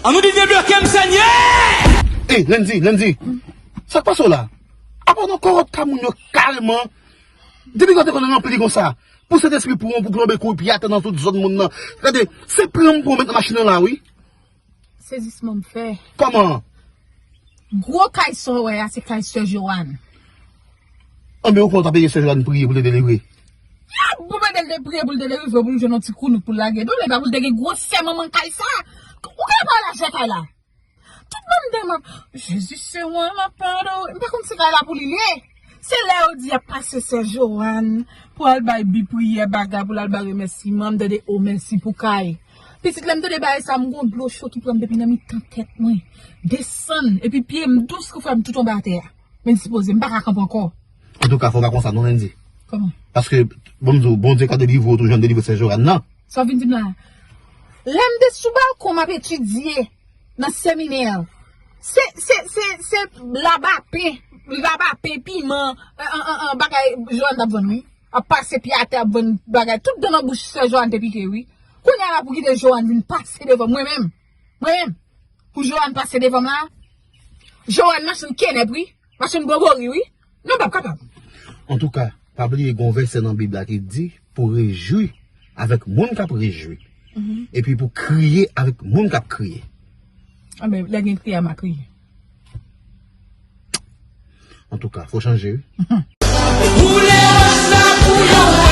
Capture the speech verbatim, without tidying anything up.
An nou di debloke m, Senyè! Ey, Landy, Landy, sa k pase w la? Apa w nan kòwòt ka moun yo kareman? Depi lè w te konn ranpli konsa, pou Sentespri pou w, pou plonbe kou pye atè nan tout zòn moun nan. Gade, se pran m pou w met nan machin nan la, wi. Sezisman m fè. Kòman? Gwo kay sa w wè a, se kay sè Joanne. Anben, ou kwè w ta peye sè Joanne priye pou l te delivre? Ya, pou mande l te priye pou l te delivre, pou l jwenn yon ti kounouk pou l lage do l, epa pou l te gen gwosè manman kay sa. Ou ka pa lajè kay la. Tout bann dam ap, Jezi se wa m ap adore. M pa konn si kay la pou li l ye. Se lè yo di y ap pase sè Joanne pou al bay bi priyè bagay, pou l al bay remèsiman, m tande o mèsi pou kay. Pitit lè m tande bagay sa, m gon dlo cho ki pran m depi nan mitan tèt mwen. Desann, epi pye m dous kou fè m tout anba atè a. Men dispoze, m pa ka kanpe ankò. Antouka, fò w pa konsa non, Landy. Kòman? Paske, bon, m di w, Bondye ka delivre w tou jan l delivre sè Joanne nan. Sa w vin di m la? Lè m te sou balkon, m ap etidye nan seminè, se, se, se, se labapen, labapen, piman, an, an, an, bagay Joanne t ap vann, wi. Ap pase pye atè, ap vann bagay. Tout dan nan bouch sè Joanne te pike, wi. Kounye a la pou kite Joanne vin pase devan mwen menm. Mwen menm. Pou Joanne pase devan m la. Joanne machann kenèp, wi. Machann bobori, wi. Non, m p ap kapab. Antouka, pa bliye gon vèsè nan Bib la ki di pou rejwi avèk moun k ap rejwi. Epi pou kriye avèk moun k ap kriye. Anben, lè gen kriye a, m a kriye. Antouka, fò chanje, wi. Boule wòch la pou yo